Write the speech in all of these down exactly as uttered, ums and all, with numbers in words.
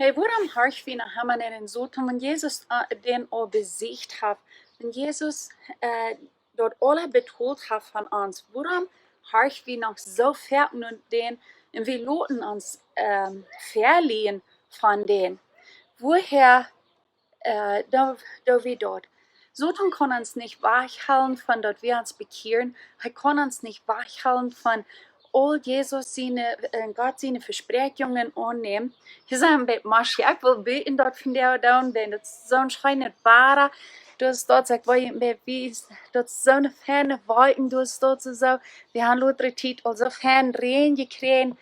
Hey, wuarom horch wie noch emma no dän Soton, wan Jesus äh, dän aul besiecht haft? Wan Jesus äh, daut aules betolt haft von ons, wuarom horch wie noch soo foaken no dän un wie loten ons ähm, veleiden von dän? Wuarom äh, doo, doo wie daut? Soton kaun ons nich wajchhoolen von daut wie ons bekjieren. Hee kaun ons nich wajchhoolen von aul Jesus siene, äh, Gott siene Vespräakjungen aunnämen. Hia sent wie bie Moschee. Ekj well buten daut vondoag doonen, wiels daut es soon scheenet Wada. Daut es daut, ekj well buten, daut es soone feine Wolkjen, daut es daut soo. Wie haben latste Tiet aul soo fein Räajen jekjräajen.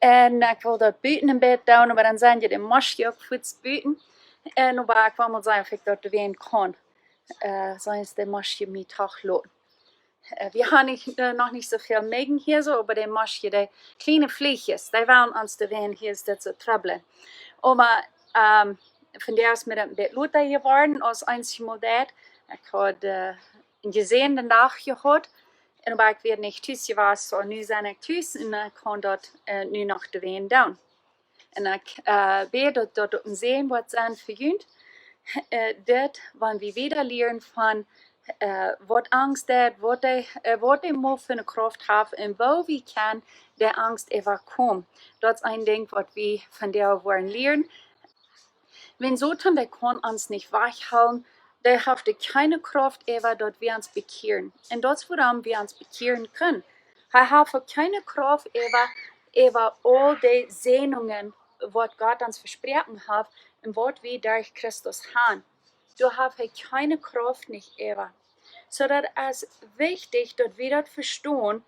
Un ekj well daut buten een bät doonen, oba dan sent je de Moschee uk fuaz buten. Un oba ekj well mol seenen, auf ekj daut doonen kaun. Äh, sonst de Moschee mie toch loten. Äh, wie haben nich, äh, noch nich soo väl Meejen hia soo, oba de Moschee, de kjliene Fliejchjes, dee wellen ons de Wand hia soo trubblen. Oba ähm, vondoag es mie daut een bät lota jeworden aus eensjemol daut. Ekj haud äh, een jesäanden Dach jehaut. Un oba ekj wia nich tus jewast, soo nu sie ekj tus un ekj kaun daut äh, nu noch de Wand doonen. Un ekj äh, bäd daut daut uk een Säajen woat sennen fa junt. Äh, dit, wan wie wieda lieren von äh, waut Angst deit, waut dee, äh, waut dee mau fa eene Krauft haft un woo wie kjennen de Angst äwakomen. Daut es een Dinkj waut wie vondoag woaren lieren. Wan Soton, dee kaun ons nich wajchhoolen, dee haft kjeene Krauft äwa daut wie ons bekjieren. Un daut es wuarom wie ons bekjieren kjennen. Hee haft uk kjeene Krauft äwa, äwa aul de Säajnungen waut Gott ons vesproaken haft un waut wie derch Christus haben. Doa haft hee kjeene Krauft nich äwa. Soo daut es wichtich daut wie daut vestonen,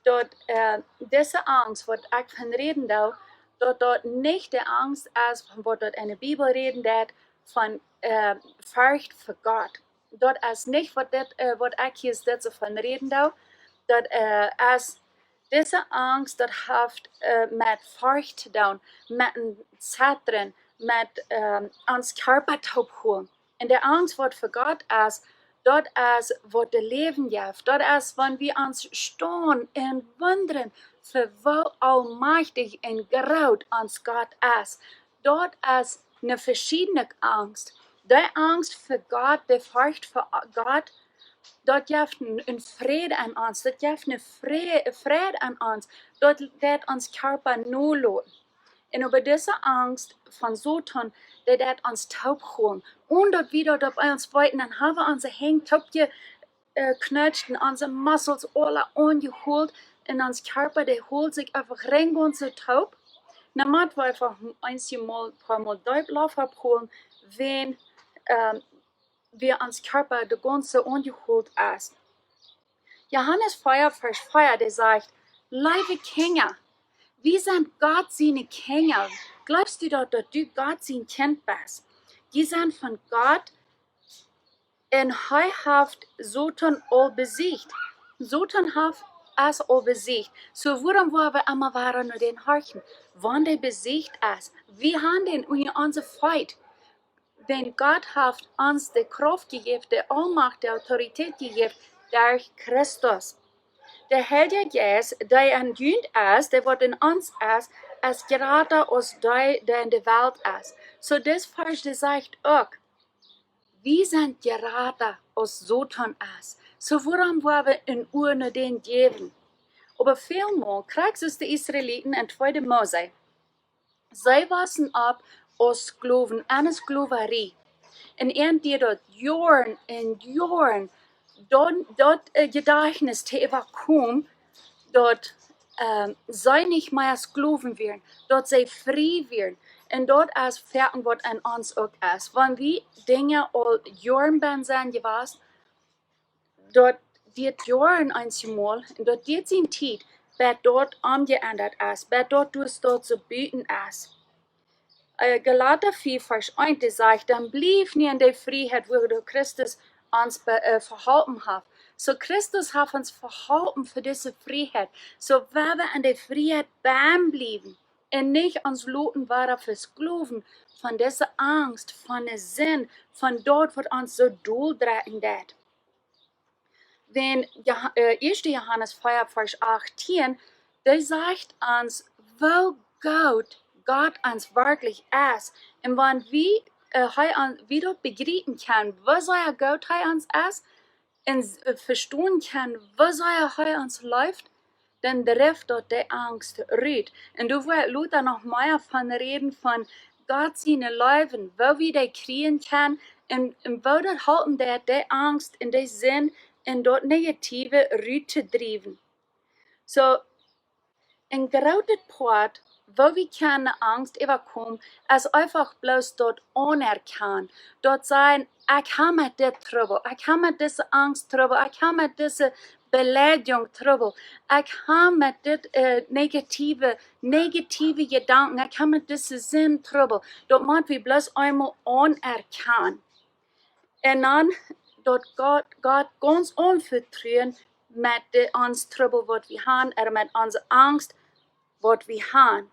daut äh, dise Angst waut ekj von räden doo, daut daut nich de Angst es von waut daut enne Bibel räden deit von äh, Forcht fa Gott. Daut es nich waut dit, äh, waut ekj hia dit soo von räden doo. Daut äh, es dise Angst, daut haft äh, met Forcht to doonen, met een Zettren, met ähm, ons Kjarpa toopholen. Un de Angst waut fa Gott es, daut es waut daut Läwen jeft. Daut es wan wie ons stonen un wundren fa woo aulmajchtich un groot ons Gott es. Daut es eene veschiedne Angst. De Angst fa Gott, de Forcht fa Gott, daut jeft een, een Fräd aun ons, daut jeft een Frä-, Fräd aun ons, daut deit ons Kjarpa noloten. Un oba dise Angst von Soton, dee deit ons toopholen. Un daut wie daut opp ons weeten, dan haben wie onse Henj toopje äh, kjnetscht un onse Muscles aula aunjehoolt un ons Kjarpa, dee hoolt sikj eefach rein gaunz soo toop. Na, mott wie eefach eenjemol, poamol deep Loft ophoolen, wan ähm, wie ons Kjarpa de gaunze aunjehoolt es. Johanes vea, Varsch vea, dee sajcht: Leewe Kjinja, wie sent Gott siene Kjinja. Jleefst du daut, daut du Gott sien Kjint best? Jie sent von Gott un hee haft Soton aul besiecht. Soton haft es aul besiecht. Soo wuarom woa wie emma wada no dän horchen? Wan dee besiecht es. Wie haben dän unja onse Feet. Wan Gott haft ons de Krauft jejäft, de Aulmacht, de Autoritäet jejäft derch Christus. De Heilje Jeist, dee en junt es, dee waut en ons es, es jrata aus dee, dee en de Welt es. Soo dis Varsch, dee sajcht uk, wie sent jrata aus Soton es. Soo wuarom woa wie een Uah no dän jäwen? Oba välmol, krakjt soo aus de Israeliten en Tweede Mose, see waussen opp aus Sklowen, enne Sklowarie. Un an dee daut Joaren un Joaren, daut, daut äh, Jedajchtnis to äwakomen, daut ähm, see nich mea Sklowen wieren, daut see frie wieren. Un daut es foaken waut en ons uk es. Wan wie Dinja aul Joaren bennen sent jewast, daut diet Joaren eenjemol, un daut diet siene Tiet, bat daut omjeendat es, bat daut doa daut soo buten es. Äh, Galata vea, Varsch eent, dee sajcht: Dan bliewt nu en de Frieheit, wua doa Christus ons be-, äh, veholpen haft. Soo Christus haft ons veholpen fa dise Frieheit. Soo woa wie en de Frieheit bennen bliewen un nich ons loten woaren vesklowen von dise Angst, von de Sind, von daut waut ons soo doldrekjen deit. Wan Joha-, äh, Ieeschte Johanes vea, Varsch achtieen, dee sajcht ons, woo goot Gott ons werkjlich es. Un wan wie, äh, hee ons, wie daut bejriepen kjennen, woo sea goot hee ons es, un s-, äh, vestonen kjennen, woo sea hee ons leeft, dan drift daut de Angst rut. Un doa woa ekj lota noch mea von räden, von Gott siene Leew, woo wie dee kjrieen kjennen, un, un woo daut halpen deit, de Angst un de Sind un daut Negative rut to driewen. So, een grootet Poat, woo wie kjennen Angst äwakomen, es eefach bloos daut aunerkjanen. Daut sajen, ekj hab met dit Trubbel, ekj hab met dise Angst Trubbel, ekj hab met dise Beleidjunk Trubbel, ekj hab met dit, äh, negative, negative Jedanken, ekj hab met dise Sind Trubbel. Daut mott wie bloos eemol aunerkjanen. Un dan daut Gott, Gott gaunz aunvetruen met de, ons Trubbel waut wie han, ooda met onse Angst waut wie han.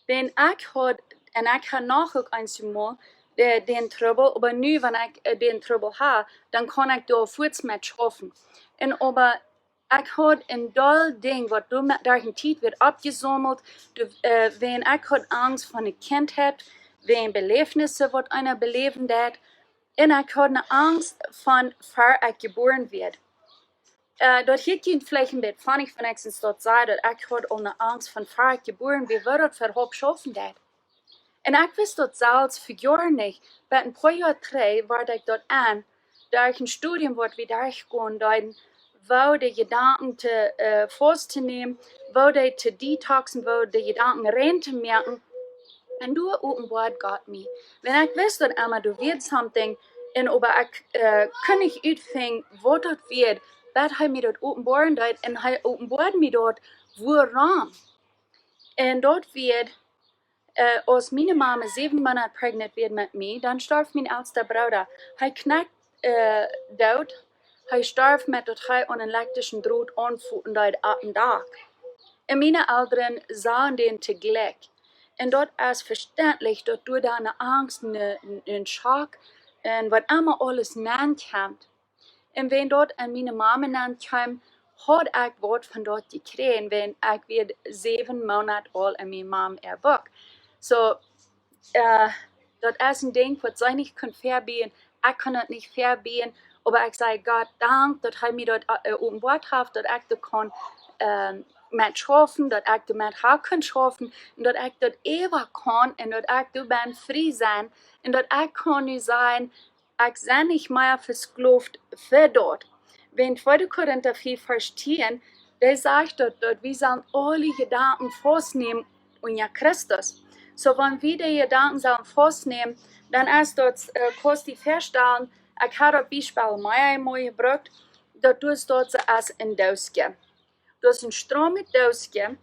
Wan ekj haud, un ekj ha noch uk eenjemol de, dän Trubbel, oba nu, wan ekj, äh, dän Trubbel ha, dan kaun ekj doa fuaz met schaufen. Un oba ekj haud een doll Dinj, waut doa met, derch de Tiet wort oppjesaumelt, doa, äh, wan ekj haud Angst von de Kjintheit, wan Beläfnisse, waut eena beläwen deed, un ekj haud ne Angst von ver ekj jebuaren wort. Äh, daut hieet junt veleicht een bät funny, wan ekj saj daut, daut ekj haud aul ne Angst von ver ekj jebuaren wort, woo daut äwahaupt schaufen deed. Un ekj wist daut selfst ver Joaren nich, bat een poa Joa trigj wort ekj daut en, derch een Studium waut wie derchgonen deeden, woo de Jedanken to, äh, faust to nämen, woo dee to detoxen, woo de Jedanken rein to moaken. Un doa openboad Gott mie. Wan ekj wist daut emma doa wia something, un oba ekj, äh, kunn nich utfinjen, waut daut wia, bat hee mie daut openboaren deed, un hee openboad mie daut, wuarom. Un daut wia, äh, aus miene Mame säwen Moonat pregnant wia met mie, dan storf mien elsta Brooda. Hee kjnakjt, äh, doot. Hee storf met daut hee aun een elektrischen Drot aunfoten deed opp een Dak. Un miene Elren sagen dän toojlikj. Un daut es vestentlich, daut doa dan ne Angst, ne, ne, een Schock, un waut emma aules nenkjemt. Un wan daut aun miene Mame nenkjeem, haud ekj waut von daut jekjräajen, wan ekj wia säwen Moonat aul en miene Mame äa Buak. So, äh, daut es een Dinj waut see nich kunn vebiejen, ekj kunn daut nich vebiejen, oba ekj saj Gott Dank, daut hee mie daut, äh, openboat haft, daut ekj doa kaun, ähm, met schaufen, daut ekj doamet ha kunn schaufen, un daut ekj daut äwa kaun, un daut ekj doa ben frie sennen, un daut ekj kaun nu sajen, ekj sie nich mea veskloft fa daut. Wan tweede Korinta fief Varsch tieen, dee sajcht daut, daut wie sellen aule Jedanken faustnämen unja Christus. So, wan wie de Jedanken sellen faustnämen, dan es daut, äh, kaust die vestalen, ekj ha daut Biespel mea mol jebrukt, daut du daut soo aus een Dooskje. Daut es een straumet Dooskje.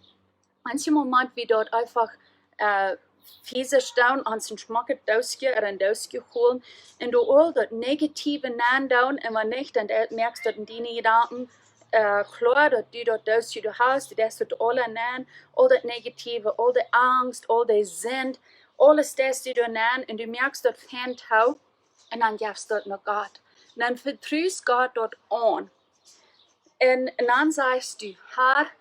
Eenjemol mott wie daut eefach, äh, fiese stonen, aun een schmocket Dooskje ooda een Dooskje holen. Un doa aul daut Negative nenn doonen, un wan nich, dan, äh, moakst daut en diene Jedanken, äh, kloa, daut du daut Dooskje doa hast, du deist daut aule nenn, aul daut Negative, aul de Angst, aul de Sind, aules deist du doa nenn, un du moakst daut fein too, un dan jefst daut no Gott. Dan vetrust Gott daut aun. Un, un dan sajchst du, Herr,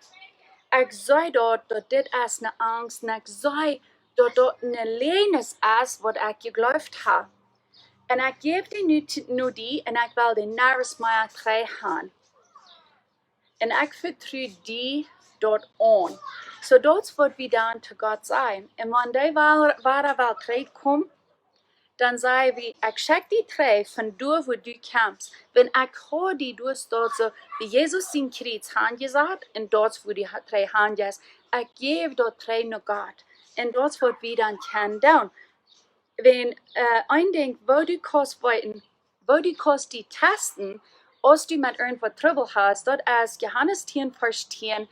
ekj see daut, daut dit es ne Angst, un ekj see daut daut ne Läajes es, waut ekj jejleeft ha. Un ekj jäw dee nu t-, no die, un ekj well dee nuscht mea trigj han. Un ekj vetru die daut aun. So daut es waut wie dan to Gott sajen. Un wan dee wada, wada well trigjkomen, dan saj wie, ekj schekj die trigj von doa, wua du kjemst. Wan ekj ha die doa soo, wua Jesus sien Kjriez hanjesat, un daut es wua du ha-, trigj hanjeist. Ekj jäw daut trigj no Gott. Un daut es waut wie dan kjennen doonen. Wan, äh, een Dinkj, woo du kaust weeten, woo du kaust die testen, aus du met irjentwaut Trubbel hast, daut es Johanes tieen Varsch tieen,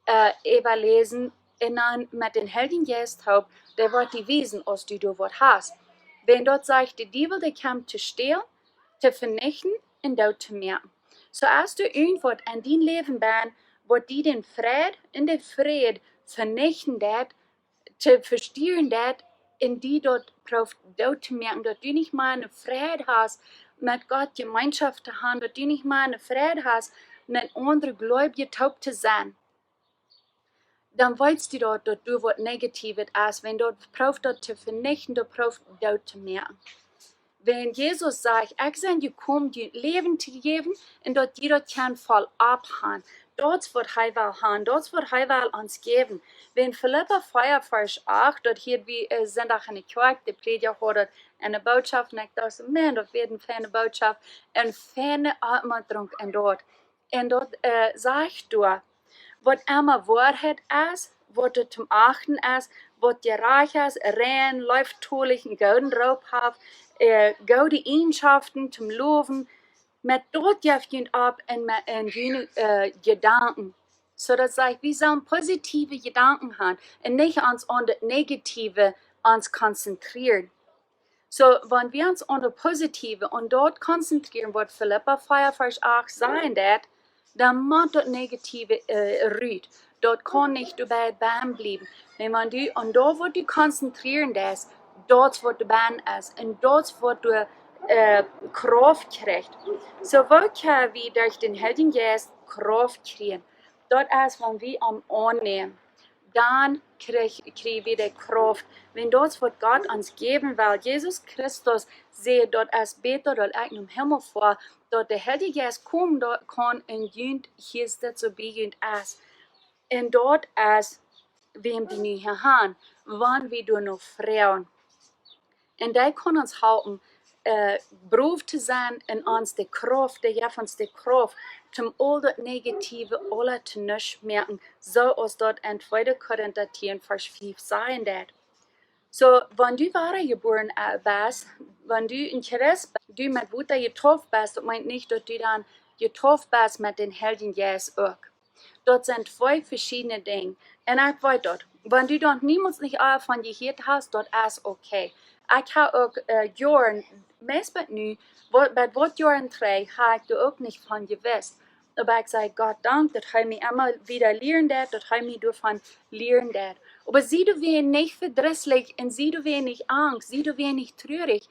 äh, äwaläsen un dan met dän Heiljen Jeist toop, dee woat die wiesen, aus du doa waut hast. Wan daut sajcht, de Diewel, dee kjemt to stälen, to venichten un doot to moaken. So aus du irjentwaut en dien Läwen best, waut die dän Fräd un de Fräd venichten deit, to vestieren deit, un die daut prooft doot to moaken, daut du nich mea ne Fräd hast, met Gott Jemeenschoft to han, daut du nich mea ne Fräd hast, met aundre Gleubje toop to sennen. dan weetst du daut, daut doa waut Negatiewet es, wan daut prooft daut to venichten, daut prooft doot to moaken. Wan Jesus sajcht: "Ekj sie jekomen, die Läwen to jäwen un daut jie daut kjennen voll opp haben." Daut es waut hee well haben, daut es waut hee well ons jäwen. Wan Filippa vea, Varsch acht, daut hia wie, äh, Sindach enne Kjoakj, de Prädja haud daut enne Bootschoft, un ekj docht soo: "Maun, daut wia eene feine Bootschoft, eene feine Oppmuntrunk en daut." Un daut, äh, sajcht doa, waut emma Woarheit es, waut doa toom achten es, waut jerajcht es, rein, leeftolich, eenen gooden Roop haft, äh, goode Ieejenschoften toom lowen, met daut jeft junt opp un met, un june, äh, Jedanken. Soo daut sajcht, wie sellen positive Jedanken haben un nich ons aun daut Negative ons konzentrieren. Soo, wan wie ons aun daut Positive un daut konzentrieren, waut Filippa vea, Varsch acht sajen deit, dan mott daut Negative, äh, rut. Daut kaun nich doabie bennen bliewen. Wan du aun daut, waut du konzentrieren deist, daut es waut doa bennen es. Un daut es waut doa, äh, Krauft kjricht. Soo, woo kjenn wie derch dän Heiljen Jeist Krauft kjrieen? Daut es, wan wie am aunnämen, dan kjrie, kjrie wie de Krauft. Wan daut es waut Gott ons jäwen well. Jesus Christus säd: "Daut es bäta, daut ekj nom Himmel foa, daut de Heilje Jeist komen, daut kaun en junt, hia es daut soo bie junt es." Un daut es, wäm wie nu hia haben, wan wie doano froagen. Un dee kaun ons halpen, äh, brow to sennen un ons de Krauft, dee jeft ons de Krauft, toom aul daut Negative aula to nuscht moaken, soo aus daut en tweede Korinta tieen, Varsch fief sajen deit. Soo, wan du wadajebuaren, äh, best, wan du een Christ best, du met Wota jedauft best, daut meent nich, daut du dan jedauft best met dän Heiljen Jeist uk. Daut sent twee veschiedne Dinja. Un ekj weet daut. Wan du noch niemols nich aul von jehieet hast, daut es okay. Ekj hab uk, äh, Joaren, meist bat nu, waut, bat waut Joaren trigj, hab ekj doa uk nich von jewist. Oba ekj saj Gott Dank, daut hee mie emma wada lieren deed, daut hee mie doavon lieren deed. Oba sie doawäajen nich vedrisslich un sie doawäajen nich angst, sie doawäajen nich truarich,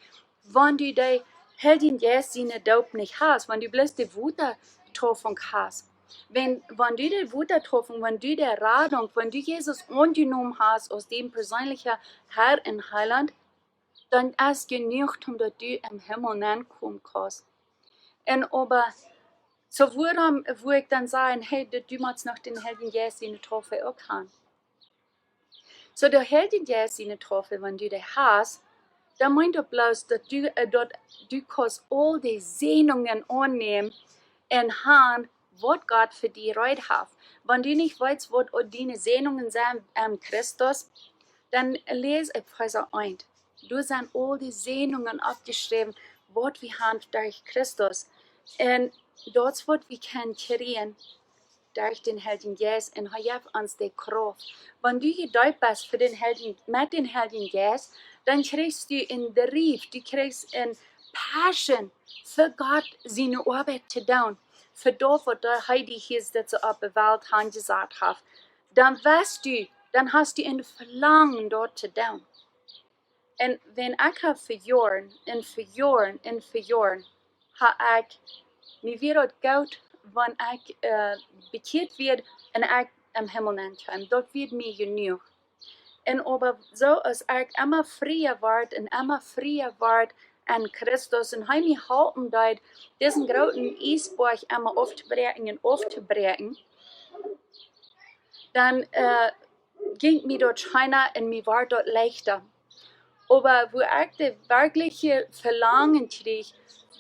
wan du dän Heiljen Jeist siene Doop nich hast, wan du bloos de Wotadeepunk hast. Wan, wan du de Wotadeepunk, wan du de Radunk, wan du Jesus aunjenomen hast aus dien perseenlicha Herr un Heilaunt, dan es jenuach, om daut du em Himmel nenkomen kaust. Un oba, soo wuarom wudd ekj dan sajen, hey, du, du motst noch dän Heiljen Jeist siene Taufe uk haben? Soo, de Heiljen Jeist siene Taufe, wan du dee hast, dan meent daut bloos, daut du, äh, daut du kaust aul de Säajnungen aunnämen un haben, waut Gott fa die reed haft. Wan du nich weetst, waut aul diene Säajnungen sent en Christus, dan läs Efeesa eent. Doa sent aul de Säajnungen oppjeschräwen, waut wie haben derch Christus. Un daut es waut wie kjennen kjrieen derch dän Heiljen Jeist un hee jeft ons de Krauft. Wan du jedeept best fa dän Heiljen, met dän Heiljen Jeist, dan kjrichst du een Drief, du kjrichst eene Passion fa Gott siene Oabeit to doonen, fa daut, waut hee die hia soo opp de Welt hanjesat haft. Dan weetst du, dan hast du een Velangen daut to doonen. Un wan ekj hab fa Joaren un fa Joaren un fa Joaren, hab ekj, mie wia daut goot, wan ekj, äh, bekjieet wia un ekj em Himmel nenkjeem. Daut wia mie jenuach. Un oba soo aus ekj emma fria wort un emma fria wort en Christus un hee mie halpen deed, disen grooten Iesboajch emma auftobräakjen un auftobräakjen, dan, äh, jinkj mie daut scheena un mie wort daut leichta. Oba wua ekj de werkjliche Velangen kjrieech,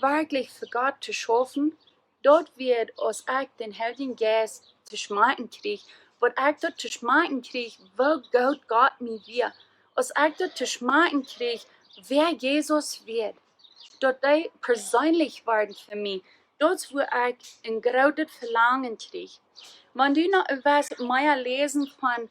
werkjlich fa Gott to schaufen, daut wia, aus ekj dän Heiljen Jeist to schmakjen kjrieech, waut ekj daut to schmakjen kjrieech, woo goot Gott mie wia, aus ekj daut to schmakjen kjrieech, wäa Jesus wia, daut hee perseenlich wort fa mie. Daut es wua ekj een grootet Velangen kjrieech. Wan du noch waut mea läsen von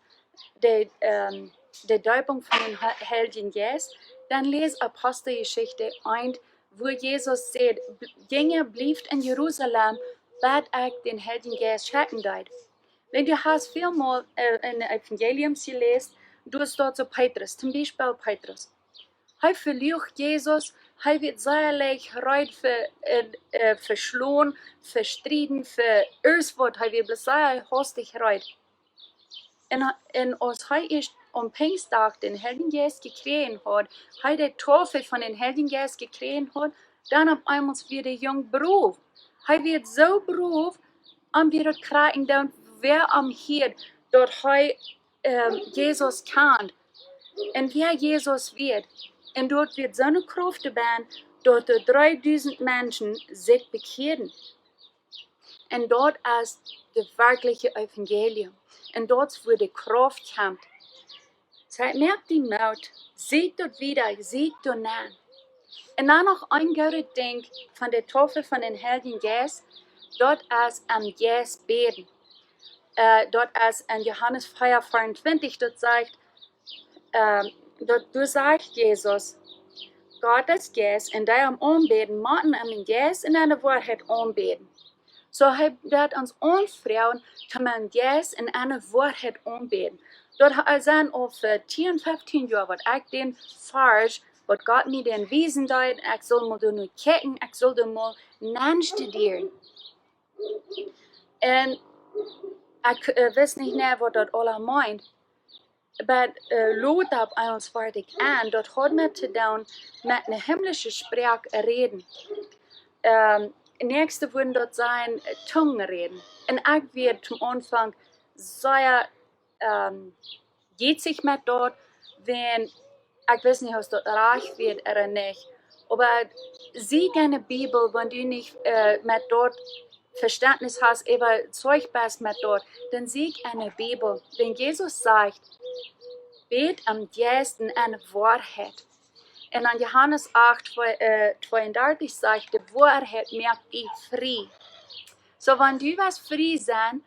de, ähm, de Deepunk von dän He-, Heiljen Jeist, dan läs Aposteljeschicht eent, wua Jesus sajcht: "Bl-, Jinja, bliewt en Jerusalem, bat ekj dän Heiljen Jeist schekjen deed." Wan du hast väl mol, äh, en Evangelium jeläst, du hast doa soo Petrus, toom Biespel Petrus. Hee veluach Jesus, hee wia sea leicht reed fa, äh, äh, fa schlonen, fa strieden, fa aules waut, hee wia bloos sea hastich reed. Un aus hee ieescht aum Pinjsdach dän Heiljen Jeist jekjräajen haud, hee de Taufe von dän Heiljen Jeist jekjräajen haud, dan opp eemol wia de Jung brow. Hee wia soo brow, am wia daut krakjt endoont, wäa am hieed, daut hee Jesus kjand un wäa Jesus wia. Un daut wia soone Krauft doabie, daut doa dreedusent Menschen sikj bekjieeden. Un daut es daut werkjliche Evangelium. Un daut es wua de Krauft kjemt. Soo, moak die Moot, sieekj daut wieda, sieekj doa nenn. Un dan noch een goodet Dinkj von de Taufe von dän Heiljen Jeist, daut es em Jeist bäden. Daut es en Johanes vea veeauntwintich, daut sajcht, daut doa sajcht Jesus: Gott es Jeist, un dee am aunbäden, motten am en Jeist un en de Woarheit aunbäden. Soo hee deit ons aunfroagen, toom am en Jeist un en de Woarheit aunbäden. Daut sent aul fa tieen, feftieen Joa waut ekj dän Varsch, waut Gott mie dän wiesen deed, ekj sull mol doa no kjikjen, ekj sull doa mol nenstudieren. Un ekj wist nich mea waut daut aula meent. Oba lota opp eemol wort ekj en, daut haud met to doonen met ne himlische Sproak räden. Näakjste wudd daut sennen Tungen räden. Un ekj wia toom Aunfank sea jietsich met daut, wan ekj wist nich aus daut rajcht wia ooda nich. Oba sieekj en de Bibel, wan du nich met daut Vestentnis hast, äwazeicht best met daut, dan sieekj en de Bibel. Wan Jesus sajcht: Bät em Jeist un en de Woarheit. Un en Johanes acht tweeundartich sajcht: De Woarheit moakt die frie. Soo wan du west frie sennen,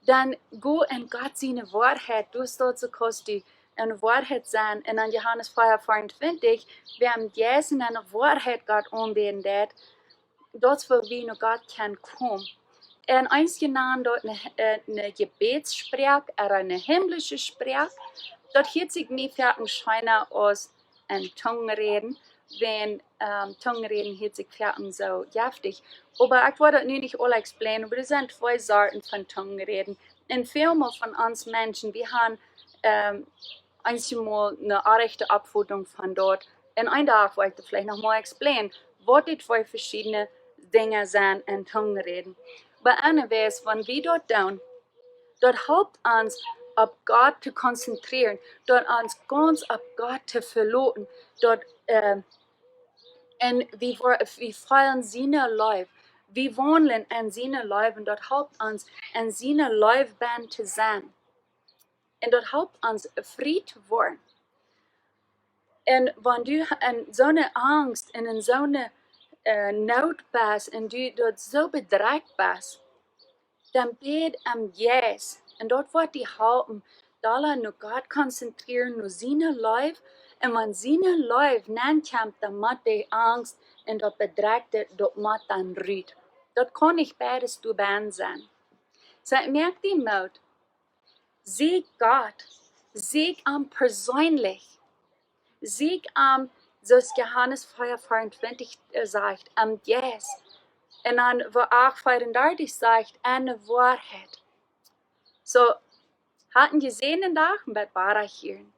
dan go en Gott siene Woarheit, doa steit soo, kaust du en de Woarheit sennen. Un en Johanes vea veeauntwintich: Wäa em Jeist un en de Woarheit Gott aunbäden deit, daut es woo wie no Gott kjennen komen. Un eenje nanen daut ne Jebädssproak ooda ne himlische Sproak. Daut hieet sikj mie foaken scheena aus en Tungen räden, wan Tungen räden hieet sikj foaken soo jeftich. Oba ekj woa daut nu nich aula explainen, oba doa sent twee Sorten von Tungen räden. Un välmol von ons Menschen, wie han eenjemol ne orrajchte Oppfotunk von daut. Un een Dach woa ekj daut veleicht noch mol explainen, waut dee twee veschiedne Dinja sent en Tungen räden. Oba anyways, wan wie daut doonen, daut halpt ons opp Gott to konzentrieren, daut ons gauns opp Gott to veloten, daut un wie feelen siene Leew, wie waundlen en siene Leew, un daut halpt ons en siene Leew benn to sennen. Un daut halpt ons frie to woaren. Un wan du en soone Angst un en soone Noot best un du doa soo bedrekjt best, dan bäd em Jeist. Un daut woat die halpen, dolla no Gott konzentrieren, no siene Leew. Un wan siene Leew nenn kjemt, dan mott de Angst un daut Bedrekjte, daut mott dan rut. Daut kaun nich beides doabennen sennen. Soo moak die Moot. Sieekj Gott. Sieekj am perseenlich. Sieekj am, soo aus Johanes vea veeauntwintich sajcht, em Jeist. Un dan acht veeaundartich sajcht: En de Woarheit. Soo, hat en jesäanden Dach un bat wada hieren.